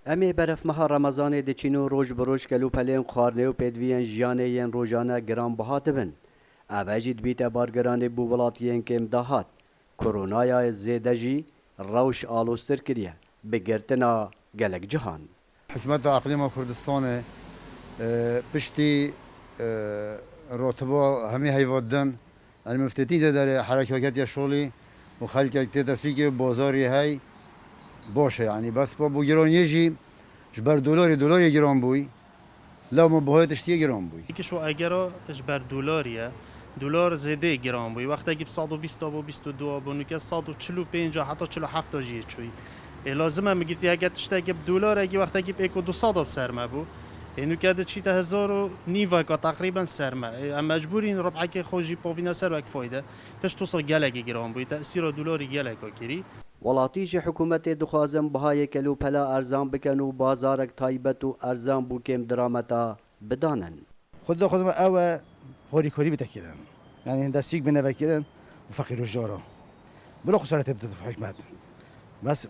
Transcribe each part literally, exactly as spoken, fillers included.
Em ê berefmeha Remezanê diçîn û roj bi roj kelûpelên xwarinê û pêdiviyên jiyanê yên rojane giranbiha dibin. Ev jî dibîte bargiranê bo welatiyên kêm dahat. Koronaya zêde jî rewş aloztir kiriye, bi girtina gelek cihan. Hikûmeta Eqlîma Kurdistanê, e, piştî, e, ratiba hemî heyva din, yanî miftêtî de derê herekeketiye şolî û xelkek tê tersîkê û bazarî hey baş e, yanî bes bo giraniyê jî ji ber dolarê, dolarê giran bûy, lewma bihayê tiştiyê giran bûy. Êkî şo egera ji ber dolarî ye. Dolar zêdê giran bûy. Wextekî bi sed û bîst bû, bîst û du bû, nûke sed û çil û pênc heta çil û heft jî yê çûyî. Ê lazim e min gitî heke tiştekî bi dolarekî wextekî bi êk û du sed bi ser me bû. Ê nûke diçîte hezar û nîveka teqrîben ser me. Ê em mecbûrîn ribekê xwe jî povîne ser wek fayde. Tişt wisa gelekî giran bûyî, tesîra dolarî geleka kirî. Welatî ji hikûmetê dixwazin bihayê kelûpela erzan bikin û bazarek taybet û erzan bo kêm dirameta bidanin. Xwedê xwedê me ew e, harîkarî bide kirin. Yanî destîk bine vekirin û feqîr û jara. Bila xesaretê bide hikûmet. Bes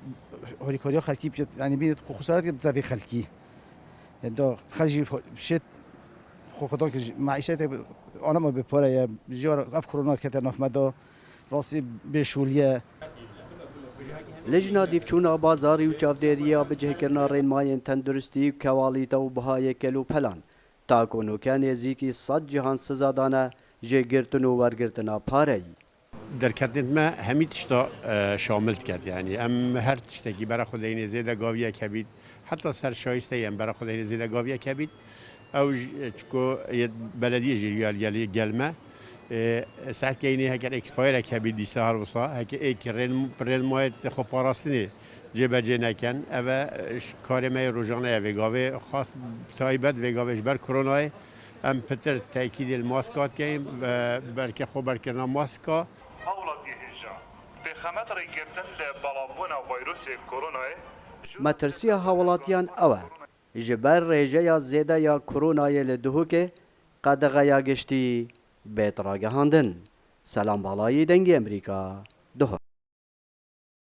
harîkariya xelkî bike, yanî bîne xesaretê bide vê xelkî. E, da xelk jî şêt xwe xudan ki ji meîşetê anama bi pare ye. Jiyar ev korona kete nav me da. Rastî bêşûliye. Lijna dîvçûna bazarî û çavdêriya bicihkirina rênmayên tenduristî û kewalîte û bihayê kelûpelan ta ku nûke nêzîkî sed cihan siza dane ji girtin û wergirtina pareyî. Derketinên me hemî tişta, e, şamil diket. Yanî em her tiştekî bera xwe deyînê zêde gaviyek hebît, heta ser şayisteyî em bera xwe deyînê zêde gaviyek hebît. Ew ji, çiko yê belediyê jî ya gelî gel me. E, saet keyînê heker expirek hebît dîsa her wisa, heke êk rên, rên mayê xwe parastinê cêbecê neken. Ev e, ş-, karê me yê rojane ye vê gavê. Xas taybet vê gavê ji ber koronayê. Em pitir tekîdê li maska dikeyin, e, berke xwe berkirina maska. Hawlatiyê hêja, pêxemet rêgirtin li belavbûna vayrosê koronayê. Metirsiya hawlatiyan ew e. Ji ber rêjeya zêde ya koronayê li Duhokê qedexeya giştî bêt ragihandin. Selam Balayî, Dengê Emerîka,